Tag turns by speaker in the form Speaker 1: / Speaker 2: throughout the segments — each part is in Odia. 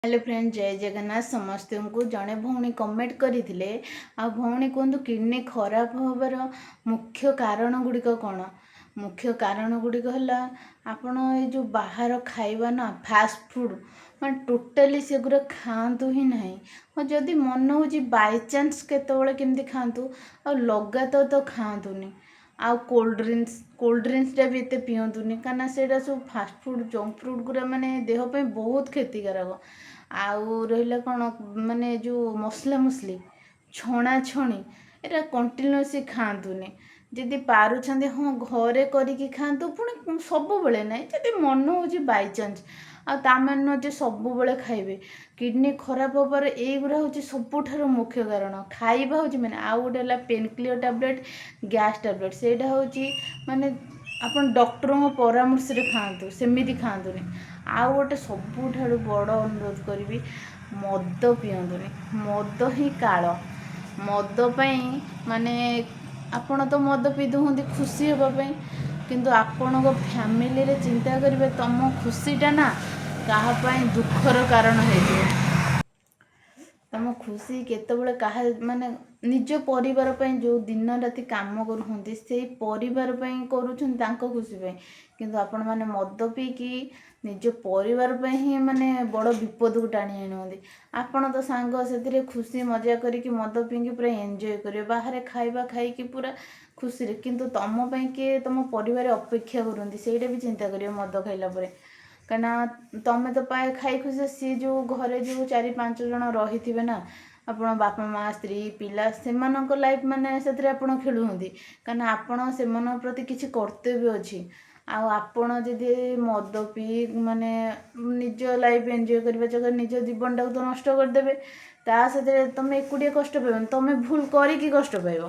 Speaker 1: ହ୍ୟାଲୋ ଫ୍ରେଣ୍ଡ, ଜୟ ଜଗନ୍ନାଥ ସମସ୍ତଙ୍କୁ। ଜଣେ ଭଉଣୀ କମେଣ୍ଟ କରିଥିଲେ, ଆଉ ଭଉଣୀ କୁହନ୍ତୁ, କିଡ଼ନୀ ଖରାପ ହେବାର ମୁଖ୍ୟ କାରଣ ଗୁଡ଼ିକ କ'ଣ? ମୁଖ୍ୟ କାରଣ ଗୁଡ଼ିକ ହେଲା, ଆପଣ ଏଇ ଯେଉଁ ବାହାର ଖାଇବା ନା, ଫାଷ୍ଟ ଫୁଡ଼୍, ମାନେ ଟୋଟାଲି ସେଗୁଡ଼ା ଖାଆନ୍ତୁ ହିଁ ନାହିଁ। ହଁ, ଯଦି ମନ ହେଉଛି, ବାଇଚାନ୍ସ କେତେବେଳେ କେମିତି ଖାଆନ୍ତୁ, ଆଉ ଲଗାତାର ତ ଖାଆନ୍ତୁନି। ଆଉ କୋଲ୍ଡ ଡ୍ରିଙ୍କସ୍, କୋଲ୍ଡ ଡ୍ରିଙ୍କସ୍ଟା ବି ଏତେ ପିଅନ୍ତୁନି, କାହିଁକିନା ସେଇଟା ସବୁ ଫାଷ୍ଟ ଫୁଡ଼୍, ଜଙ୍କ ଫୁଡ଼୍ ଗୁଡ଼ା ମାନେ ଦେହ ପାଇଁ ବହୁତ କ୍ଷତିକାରକ। ଆଉ ରହିଲା କ'ଣ, ମାନେ ଯେଉଁ ମସଲା ମସଲି, ଛଣାଛଣି, ଏଇଟା କଣ୍ଟିନ୍ୟୁଅସଲି ଖାଆନ୍ତୁନି। ଯଦି ପାରୁଛନ୍ତି, ହଁ, ଘରେ କରିକି ଖାଆନ୍ତୁ। ପୁଣି ସବୁବେଳେ ନାହିଁ, ଯଦି ମନ ହେଉଛି ବାଇଚାନ୍ସ, ଆଉ ତା ମାନେ ନୁହଁ ଯେ ସବୁବେଳେ ଖାଇବେ। କିଡ଼ନୀ ଖରାପ ହେବାର ଏଇଗୁଡ଼ା ହେଉଛି ସବୁଠାରୁ ମୁଖ୍ୟ କାରଣ। ଖାଇବା ହେଉଛି ମେନ୍। ଆଉ ଗୋଟେ ହେଲା pain clear tablet, gas tablet, ସେଇଟା ହେଉଛି ମାନେ ଆପଣ ଡକ୍ଟରଙ୍କ ପରାମର୍ଶରେ ଖାଆନ୍ତୁ, ସେମିତି ଖାଆନ୍ତୁନି। ଆଉ ଗୋଟେ ସବୁଠାରୁ ବଡ଼ ଅନୁରୋଧ କରିବି, ମଦ ପିଅନ୍ତୁନି। ମଦ ହିଁ କାଳ। ମଦ ପାଇଁ ମାନେ ଆପଣ ତ ମଦ ପିଇ ଦେଉଛନ୍ତି ଖୁସି ହେବା ପାଇଁ, କିନ୍ତୁ ଆପଣଙ୍କ ଫ୍ୟାମିଲିରେ ଚିନ୍ତା କରିବେ, ତମ ଖୁସିଟା ନା କାହା ପାଇଁ ଦୁଃଖର କାରଣ ହେଇଯିବ। ତମ ଖୁସି କେତେବେଳେ କାହା ମାନେ ନିଜ ପରିବାର ପାଇଁ ଯେଉଁ ଦିନ ରାତି କାମ କରୁଛନ୍ତି, ସେଇ ପରିବାର ପାଇଁ କରୁଛନ୍ତି, ତାଙ୍କ ଖୁସି ପାଇଁ। କିନ୍ତୁ ଆପଣମାନେ ମଦ ପିଇକି ନିଜ ପରିବାର ପାଇଁ ହିଁ ମାନେ ବଡ଼ ବିପଦକୁ ଟାଣି ଆଣନ୍ତି। ଆପଣ ତ ସାଙ୍ଗ ସେଥିରେ ଖୁସି ମଜା କରିକି ମଦ ପିଇକି ପୁରା ଏନ୍ଜୟ କରିବେ, ବାହାରେ ଖାଇବା ଖାଇକି ପୁରା ଖୁସିରେ। କିନ୍ତୁ ତମ ପାଇଁ କିଏ ତମ ପରିବାର ଅପେକ୍ଷା କରନ୍ତି, ସେଇଟା ବି ଚିନ୍ତା କରିବେ ମଦ ଖାଇଲା ପରେ। କାହିଁକିନା ତମେ ତ ପାଏ ଖାଇ ଖୁସି, ସିଏ ଯେଉଁ ଘରେ ଯେଉଁ ଚାରି ପାଞ୍ଚ ଜଣ ରହିଥିବେ ନା, ଆପଣ ବାପା ମା, ସ୍ତ୍ରୀ, ପିଲା, ସେମାନଙ୍କ ଲାଇଫ୍ ମାନେ ସେଥିରେ ଆପଣ ଖେଳୁଛନ୍ତି। କାହିଁକିନା ଆପଣ ସେମାନଙ୍କ ପ୍ରତି କିଛି କର୍ତ୍ତବ୍ୟ ଅଛି। ଆଉ ଆପଣ ଯଦି ମଦ ପିଇ ମାନେ ନିଜ ଲାଇଫ୍ ଏନ୍ଜୟ କରିବା ଜାଗାରେ ନିଜ ଜୀବନଟାକୁ ତ ନଷ୍ଟ କରିଦେବେ, ତା ସେଥିରେ ତମେ ଏକୁଟିଆ କଷ୍ଟ ପାଇବନି। ତମେ ଭୁଲ କରିକି କଷ୍ଟ ପାଇବ,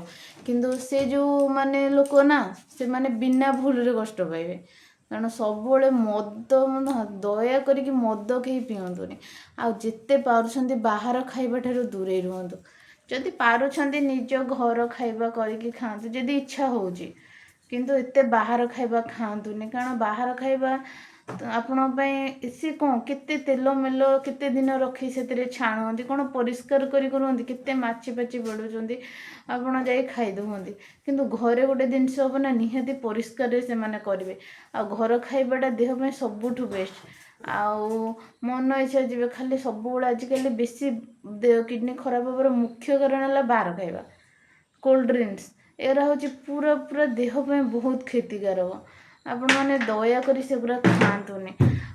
Speaker 1: କିନ୍ତୁ ସେ ଯେଉଁ ମାନେ ଲୋକ ନା, ସେମାନେ ବିନା ଭୁଲରେ କଷ୍ଟ ପାଇବେ। କାରଣ ସବୁବେଳେ ମଦ, ଦୟା କରିକି ମଦ କେହି ପିଅନ୍ତୁନି। ଆଉ ଯେତେ ପାରୁଛନ୍ତି ବାହାର ଖାଇବା ଠାରୁ ଦୂରେଇ ରୁହନ୍ତୁ। ଯଦି ପାରୁଛନ୍ତି, ନିଜ ଘର ଖାଇବା କରିକି ଖାଆନ୍ତୁ, ଯଦି ଇଚ୍ଛା ହେଉଛି। କିନ୍ତୁ ଏତେ ବାହାର ଖାଇବା ଖାଆନ୍ତୁନି, କାରଣ ବାହାର ଖାଇବା ଆପଣଙ୍କ ପାଇଁ ସେ କ'ଣ କେତେ ତେଲ ମେଲ କେତେ ଦିନ ରଖି ସେଥିରେ ଛାଣନ୍ତି, କ'ଣ ପରିଷ୍କାର କରି କରନ୍ତି, କେତେ ମାଛି ଫାଛି ବଢ଼ୁଛନ୍ତି, ଆପଣ ଯାଇ ଖାଇଦେଉଛନ୍ତି। କିନ୍ତୁ ଘରେ ଗୋଟେ ଜିନିଷ ହେବ ନା, ନିହାତି ପରିଷ୍କାରରେ ସେମାନେ କରିବେ। ଆଉ ଘର ଖାଇବାଟା ଦେହ ପାଇଁ ସବୁଠୁ ବେଷ୍ଟ। ଆଉ ମନ ଇଚ୍ଛା ଯିବେ ଖାଲି ସବୁବେଳେ। ଆଜିକାଲି ବେଶୀ ଦେହ କିଡ଼ନୀ ଖରାପ ହେବାର ମୁଖ୍ୟ କାରଣ ହେଲା ବାହାର ଖାଇବା, କୋଲ୍ଡ ଡ୍ରିଙ୍କସ୍। ଏଗୁଡ଼ା ହେଉଛି ପୁରା ପୁରା ଦେହ ପାଇଁ ବହୁତ କ୍ଷତିକାରକ। ଆପଣମାନେ ଦୟାକରି ସେଗୁଡ଼ା ଖାଆନ୍ତୁନି।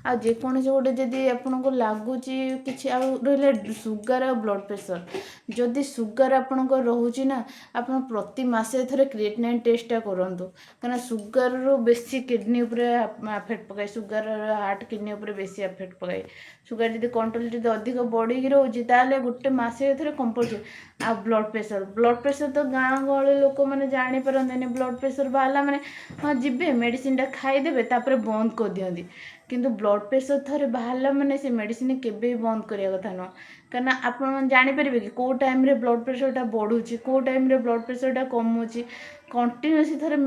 Speaker 1: ଆଉ ଯେକୌଣସି ଗୋଟେ ଯଦି ଆପଣଙ୍କୁ ଲାଗୁଛି କିଛି। ଆଉ ରହିଲା ସୁଗାର ଆଉ ବ୍ଲଡ଼ ପ୍ରେସର। ଯଦି ସୁଗାର ଆପଣଙ୍କର ରହୁଛି ନା, ଆପଣ ପ୍ରତି ମାସରେ ଥରେ କ୍ରିଏଟିନାଇନ୍ ଟେଷ୍ଟଟା କରନ୍ତୁ। କାହିଁକିନା ସୁଗାରରୁ ବେଶୀ କିଡ଼ନୀ ଉପରେ ଆଫେକ୍ଟ ପକାଏ। ସୁଗାର ହାର୍ଟ, କିଡ଼ନୀ ଉପରେ ବେଶୀ ଆଫେକ୍ଟ ପକାଏ। ସୁଗାର ଯଦି କଣ୍ଟ୍ରୋଲ ଯଦି ଅଧିକ ବଢ଼ିକି ରହୁଛି, ତାହେଲେ ଗୋଟେ ମାସରେ ଥରେ କମ୍ପଲସରି। ଆଉ ବ୍ଲଡ଼ ପ୍ରେସର, ବ୍ଲଡ଼ ପ୍ରେସର ତ ଗାଁ ଗହଳି ଲୋକମାନେ ଜାଣିପାରନ୍ତିନି। ବ୍ଲଡ଼ ପ୍ରେସର ବାହାରିଲା ମାନେ ହଁ, ଯିବେ, ମେଡ଼ିସିନଟା ଖାଇଦେବେ, ତାପରେ ବନ୍ଦ କରିଦିଅନ୍ତି। କିନ୍ତୁ ବ୍ଲଡ଼ ପ୍ରେସର ଥରେ ବାହାରିଲା ମାନେ ସେ ମେଡ଼ିସିନ କେବେ ବି ବନ୍ଦ କରିବା କଥା ନୁହଁ। କାହିଁକିନା ଆପଣ ଜାଣିପାରିବେ କି କେଉଁ ଟାଇମ୍ରେ ବ୍ଲଡ଼ ପ୍ରେସରଟା ବଢ଼ୁଛି, କେଉଁ ଟାଇମ୍ରେ ବ୍ଲଡ଼ ପ୍ରେସରଟା କମୁଛି? କଣ୍ଟିନ୍ୟୁଅସଲି ଥରେ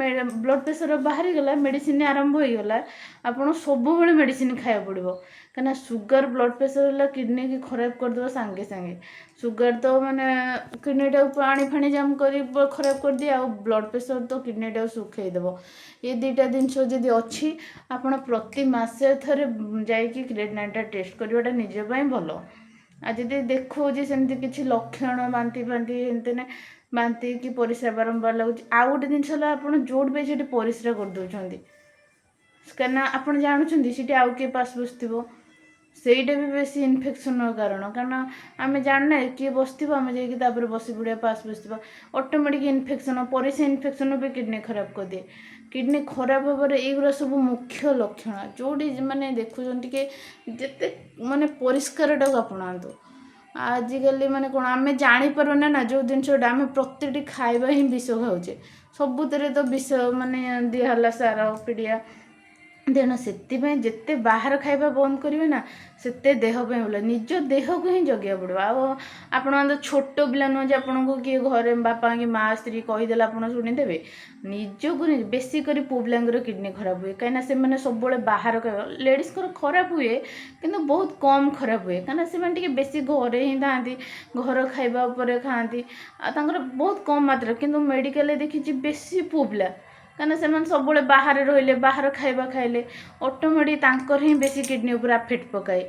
Speaker 1: ବ୍ଲଡ଼ ପ୍ରେସର ବାହାରିଗଲା, ମେଡ଼ିସିନ ଆରମ୍ଭ ହୋଇଗଲା, ଆପଣ ସବୁବେଳେ ମେଡ଼ିସିନ ଖାଇବାକୁ ପଡ଼ିବ। କାହିଁକିନା ସୁଗାର, ବ୍ଲଡ଼ ପ୍ରେସର ହେଲା କିଡ଼ନୀକି ଖରାପ କରିଦେବ ସାଙ୍ଗେ ସାଙ୍ଗେ। ସୁଗାର ତ ମାନେ କିଡ଼ନୀଟାକୁ ପାଣି ଫାଣି ଜାମ୍ କରି ଖରାପ କରିଦିଏ, ଆଉ ବ୍ଲଡ଼ ପ୍ରେସର ତ କିଡ଼ନୀଟାକୁ ଶୁଖେଇଦେବ। ଏ ଦୁଇଟା ଜିନିଷ ଯଦି ଅଛି, ଆପଣ ପ୍ରତି ମାସରେ ଥରେ ଯାଇକି କ୍ରିଏଟିନାଇନ୍ଟା ଟେଷ୍ଟ କରିବାଟା ନିଜ ପାଇଁ ଭଲ। ଆଉ ଯଦି ଦେଖାଉଛି ସେମିତି କିଛି ଲକ୍ଷଣ, ବାନ୍ତି ଫାନ୍ତି ଏମିତି ନାହିଁ, ବାନ୍ତି କି ପରିସ୍ରା ବାରମ୍ବାର ଲାଗୁଛି। ଆଉ ଗୋଟେ ଜିନିଷ ହେଲା, ଆପଣ ଯେଉଁଠି ପାଇ ସେଠି ପରିସ୍ରା କରିଦେଉଛନ୍ତି, କାହିଁକିନା ଆପଣ ଜାଣୁଛନ୍ତି ସେଠି ଆଉ କିଏ ପାସ୍ ବସିଥିବ। ସେଇଟା ବି ବେଶୀ ଇନଫେକ୍ସନ୍ର କାରଣ। କାରଣ ଆମେ ଜାଣୁନେ କିଏ ବସିଥିବ, ଆମେ ଯାଇକି ତାପରେ ବସି ପଡ଼ିବା, ପାସ୍ ବସିଥିବା, ଅଟୋମେଟିକ୍ ଇନଫେକ୍ସନ୍। ପରିସ୍ରା ଇନଫେକ୍ସନ୍ ବି କିଡ଼ନୀ ଖରାପ କରିଦିଏ। କିଡ଼ନୀ ଖରାପ ହେବାର ଏଇଗୁଡ଼ା ସବୁ ମୁଖ୍ୟ ଲକ୍ଷଣ। ଯେଉଁଠି ମାନେ ଦେଖୁଛନ୍ତି, ଟିକେ ଯେତେ ମାନେ ପରିଷ୍କାରଟାକୁ ଆପଣାନ୍ତୁ। ଆଜିକାଲି ମାନେ କ'ଣ, ଆମେ ଜାଣିପାରୁନେ ନା ଯେଉଁ ଜିନିଷଟା, ଆମେ ପ୍ରତିଟି ଖାଇବା ହିଁ ବିଷ ଖାଉଛେ। ସବୁଥିରେ ତ ବିଷ ମାନେ ଦିଆହେଲା, ସାର, ପିଡ଼ିଆ। ତେଣୁ ସେଥିପାଇଁ ଯେତେ ବାହାର ଖାଇବା ବନ୍ଦ କରିବେ ନା, ସେତେ ଦେହ ପାଇଁ ଭଲ। ନିଜ ଦେହକୁ ହିଁ ଜଗିବାକୁ ପଡ଼ିବ। ଆଉ ଆପଣମାନେ ତ ଛୋଟ ପିଲା ନୁହଁ ଯେ ଆପଣଙ୍କୁ କିଏ ଘରେ ବାପା କି ମା, ସ୍ତ୍ରୀ କହିଦେଲେ ଆପଣ ଶୁଣିଦେବେ। ନିଜକୁ ବେଶୀ କରି ପୁଅ ପିଲାଙ୍କର କିଡ଼ନୀ ଖରାପ ହୁଏ, କାହିଁକିନା ସେମାନେ ସବୁବେଳେ ବାହାର ଖାଇବା। ଲେଡ଼ିଜ୍ଙ୍କର ଖରାପ ହୁଏ, କିନ୍ତୁ ବହୁତ କମ୍ ଖରାପ ହୁଏ, କାହିଁକିନା ସେମାନେ ଟିକେ ବେଶୀ ଘରେ ହିଁ ଥାଆନ୍ତି, ଘର ଖାଇବା ଉପରେ ଖାଆନ୍ତି, ଆଉ ତାଙ୍କର ବହୁତ କମ୍ ମାତ୍ରାରେ। କିନ୍ତୁ ମେଡ଼ିକାଲରେ ଦେଖିଛି ବେଶୀ ପୁଅ ପିଲା, କାହିଁକିନା ସେମାନେ ସବୁବେଳେ ବାହାରେ ରହିଲେ, ବାହାର ଖାଇବା ଖାଇଲେ, ଅଟୋମେଟିକ୍ ତାଙ୍କର ହିଁ ବେଶୀ କିଡ଼ନୀ ଉପରେ ଆଫେକ୍ଟ ପକାଏ।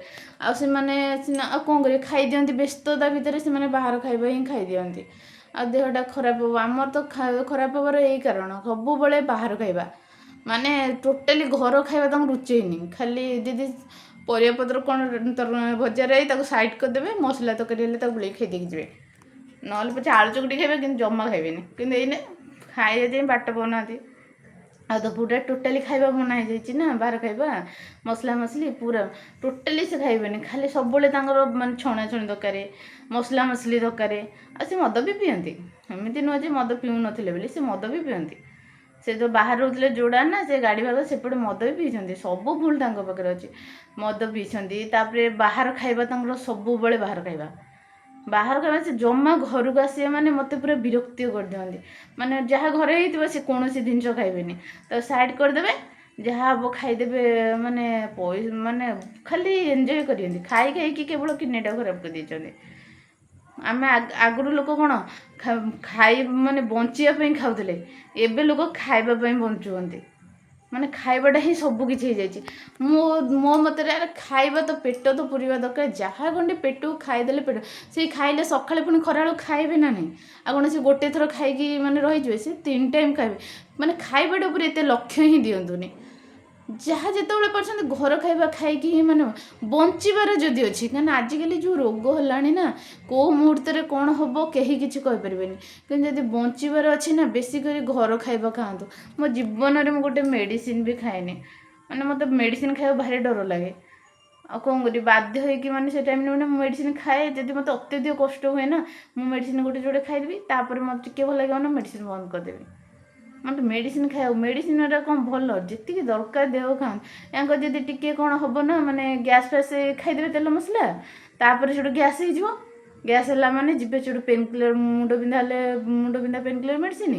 Speaker 1: ଆଉ ସେମାନେ ସିନା ଆଉ କ'ଣ କରିବେ, ଖାଇଦିଅନ୍ତି, ବ୍ୟସ୍ତତା ଭିତରେ ସେମାନେ ବାହାର ଖାଇବା ହିଁ ଖାଇଦିଅନ୍ତି, ଆଉ ଦେହଟା ଖରାପ ହେବ। ଆମର ତ ଖରାପ ହେବାର ଏଇ କାରଣ, ସବୁବେଳେ ବାହାର ଖାଇବା, ମାନେ ଟୋଟାଲି ଘର ଖାଇବା ତାଙ୍କୁ ରୁଚେଇନି। ଖାଲି ଯଦି ପରିବାପତ୍ର କ'ଣ ଭଜାରେ ତାକୁ ସାଇଡ଼୍ କରିଦେବେ, ମସଲା ତରକାରୀ ହେଲେ ତାକୁ ଗୋଳେଇ ଖାଇ ଦେଇକି ଯିବେ, ନହେଲେ ପଛେ ଆଳୁ ଚକଟି ଖାଇବେ, କିନ୍ତୁ ଜମା ଖାଇବେନି। କିନ୍ତୁ ଏଇନେ ଖାଇବା ଯାଇ ବାଟ ପାଉନାହାନ୍ତି। ଆଉ ତ ପୁରା ଟୋଟାଲି ଖାଇବା ମନା ହେଇଯାଇଛି ନା, ବାହାର ଖାଇବା ମସଲା ମସଲି ପୁରା ଟୋଟାଲି ସେ ଖାଇବେନି। ଖାଲି ସବୁବେଳେ ତାଙ୍କର ମାନେ ଛଣାଛଣି ଦରକାର, ମସଲା ମସଲି ଦରକାର। ଆଉ ସେ ମଦ ବି ପିଅନ୍ତି, ଏମିତି ନୁହଁ ଯେ ମଦ ପିଉନଥିଲେ ବୋଲି, ସେ ମଦ ବି ପିଅନ୍ତି। ସେ ଯେଉଁ ବାହାରେ ରହୁଥିଲେ ଯୋଡ଼ା ନା, ସେ ଗାଡ଼ି ଭାଗ ସେପଟେ ମଦ ବି ପିଇଛନ୍ତି। ସବୁ ଭୁଲ ତାଙ୍କ ପାଖରେ ଅଛି। ମଦ ପିଇଛନ୍ତି, ତାପରେ ବାହାର ଖାଇବା ତାଙ୍କର ସବୁବେଳେ ବାହାର ଖାଇବା, ବାହାର ଖାଇବା। ସେ ଜମା ଘରକୁ ଆସିବେ ମାନେ ମୋତେ ପୁରା ବିରକ୍ତି କରିଦିଅନ୍ତି। ମାନେ ଯାହା ଘରେ ହେଇଥିବ ସେ କୌଣସି ଜିନିଷ ଖାଇବେନି, ତ ସାଇଡ଼୍ କରିଦେବେ, ଯାହା ହେବ ଖାଇଦେବେ। ମାନେ ପଇସା ମାନେ ଖାଲି ଏନ୍ଜୟ କରିଦିଅନ୍ତି, ଖାଇ ଖାଇକି କେବଳ କିଡ଼ନୀଟା ଖରାପ କରିଦେଇଛନ୍ତି। ଆମେ ଆଗରୁ ଲୋକ କ'ଣ ଖାଇ ମାନେ ବଞ୍ଚିବା ପାଇଁ ଖାଉଥିଲେ, ଏବେ ଲୋକ ଖାଇବା ପାଇଁ ବଞ୍ଚୁଛନ୍ତି। ମାନେ ଖାଇବାଟା ହିଁ ସବୁ କିଛି ହେଇଯାଇଛି। ମୁଁ ମୋ ମତରେ ଆରେ ଖାଇବା ତ ପେଟ ତ ପୁରିବା ଦରକାର, ଯାହା ଗଣ୍ଡେ ପେଟକୁ ଖାଇଦେଲେ ପେଟ ସେଇ ଖାଇଲେ ସକାଳେ ପୁଣି ଖରାବେଳକୁ ଖାଇବେ ନା ନାହିଁ? ଆଉ କ'ଣ ସେ ଗୋଟେ ଥର ଖାଇକି ମାନେ ରହିଯିବେ? ସେ 3 ଟାଇମ୍ ଖାଇବେ। ମାନେ ଖାଇବାଟା ଉପରେ ଏତେ ଲକ୍ଷ୍ୟ ହିଁ ଦିଅନ୍ତୁନି। ଯାହା ଯେତେବେଳେ ପାରୁଛନ୍ତି ଘର ଖାଇବା ଖାଇକି ହିଁ ମାନେ ବଞ୍ଚିବାର ଯଦି ଅଛି, କାହିଁକିନା ଆଜିକାଲି ଯେଉଁ ରୋଗ ହେଲାଣି ନା, କେଉଁ ମୁହୂର୍ତ୍ତରେ କ'ଣ ହେବ କେହି କିଛି କହିପାରିବେନି। କିନ୍ତୁ ଯଦି ବଞ୍ଚିବାର ଅଛି ନା, ବେଶୀ କରି ଘର ଖାଇବା ଖାଆନ୍ତୁ। ମୋ ଜୀବନରେ ମୁଁ ଗୋଟେ ମେଡ଼ିସିନ ବି ଖାଏନି, ମାନେ ମୋତେ ମେଡ଼ିସିନ ଖାଇବାକୁ ଭାରି ଡର ଲାଗେ। ଆଉ କ'ଣ କରିବି, ବାଧ୍ୟ ହେଇକି ମାନେ ସେ ଟାଇମ୍ରେ ମାନେ ମୁଁ ମେଡ଼ିସିନ ଖାଏ। ଯଦି ମୋତେ ଅତ୍ୟଧିକ କଷ୍ଟ ହୁଏ ନା, ମୁଁ ମେଡ଼ିସିନ ଗୋଟେ ଯୋଡ଼େ ଖାଇଦେବି, ତାପରେ ମୋତେ ଟିକେ ଭଲ ଲାଗିବ ନା, ମେଡ଼ିସିନ ବନ୍ଦ କରିଦେବି। ମୋତେ ମେଡ଼ିସିନ ଖାଇବାକୁ, ମେଡ଼ିସିନ ଗୁଡ଼ା କ'ଣ ଭଲ? ଯେତିକି ଦରକାର ଦେହ ଖାଆନ୍ତୁ। ୟାଙ୍କ ଯଦି ଟିକେ କ'ଣ ହେବ ନା, ମାନେ ଗ୍ୟାସ୍ ଫ୍ୟାସ୍ ଖାଇଦେବେ ତେଲ ମସଲା, ତାପରେ ସେଠୁ ଗ୍ୟାସ୍ ହେଇଯିବ। ଗ୍ୟାସ୍ ହେଲା ମାନେ ଯିବେ ସେଠୁ ପେନ୍ କିଲର୍, ମୁଣ୍ଡ ବିନ୍ଧା ହେଲେ ମୁଣ୍ଡ ବିନ୍ଧା ପେନ୍ କିଲର୍ ମେଡ଼ିସିନ,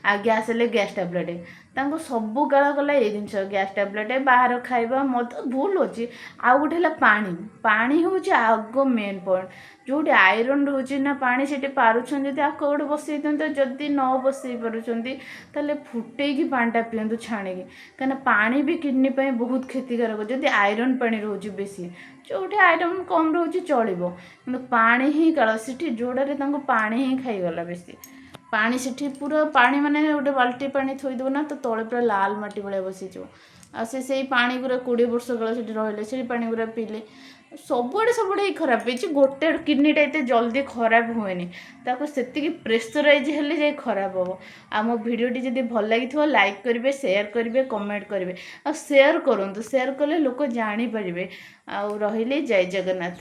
Speaker 1: ଆଉ ଗ୍ୟାସ୍ ହେଲେ ଗ୍ୟାସ୍ ଟ୍ୟାବଲେଟ୍। ତାଙ୍କୁ ସବୁ କାଳ କଲା ଏଇ ଜିନିଷ, ଗ୍ୟାସ୍ ଟ୍ୟାବଲେଟ୍, ବାହାର ଖାଇବା, ମଦ ଭୁଲ ଅଛି। ଆଉ ଗୋଟେ ହେଲା ପାଣି। ପାଣି ହେଉଛି ଆଗ ମେନ୍ ପଏଣ୍ଟ। ଯେଉଁଠି ଆଇରନ୍ ରହୁଛି ନା ପାଣି, ସେଠି ପାରୁଛନ୍ତି ଯଦି ଆକ୍ୱାଗାର୍ଡ଼ ବସେଇ ଦିଅନ୍ତୁ। ଯଦି ନ ବସେଇ ପାରୁଛନ୍ତି ତାହେଲେ ଫୁଟେଇକି ପାଣିଟା ପିଅନ୍ତୁ ଛାଣିକି, କାହିଁକିନା ପାଣି ବି କିଡ଼ନୀ ପାଇଁ ବହୁତ କ୍ଷତିକାରକ ଯଦି ଆଇରନ୍ ପାଣି ରହୁଛି ବେଶୀ। ଯେଉଁଠି ଆଇରନ୍ କମ୍ ରହୁଛି ଚଳିବ, କିନ୍ତୁ ପାଣି ହିଁ କାଳ। ସେଠି ଯୋଡ଼ାରେ ତାଙ୍କୁ ପାଣି ହିଁ ଖାଇଗଲା ବେଶୀ ପାଣି। ସେଠି ପୁରା ପାଣି ମାନେ ଗୋଟେ ବାଲ୍ଟି ପାଣି ଥୋଇଦେବ ନା, ତ ତଳେ ପୁରା ଲାଲ ମାଟି ଭଳିଆ ବସିଯିବ। ଆଉ ସେ ସେଇ ପାଣି ଗୁରା 20 ବର୍ଷ କାଳ ସେଠି ରହିଲେ, ସେଇ ପାଣି ଗୁରା ପିଇଲେ, ସବୁଆଡ଼େ ସବୁଆଡ଼େ ହିଁ ଖରାପ ହେଇଛି। ଗୋଟେ କିଡ଼ନୀଟା ଏତେ ଜଲ୍ଦି ଖରାପ ହୁଏନି, ତାକୁ ସେତିକି ପ୍ରେସରାଇଜ୍ ହେଲେ ଯାଇ ଖରାପ ହେବ। ଆଉ ମୋ ଭିଡ଼ିଓଟି ଯଦି ଭଲ ଲାଗିଥିବ ଲାଇକ୍ କରିବେ, ସେୟାର କରିବେ, କମେଣ୍ଟ କରିବେ, ଆଉ ସେୟାର କରନ୍ତୁ। ସେୟାର କଲେ ଲୋକ ଜାଣିପାରିବେ। ଆଉ ରହିଲି, ଜୟ ଜଗନ୍ନାଥ।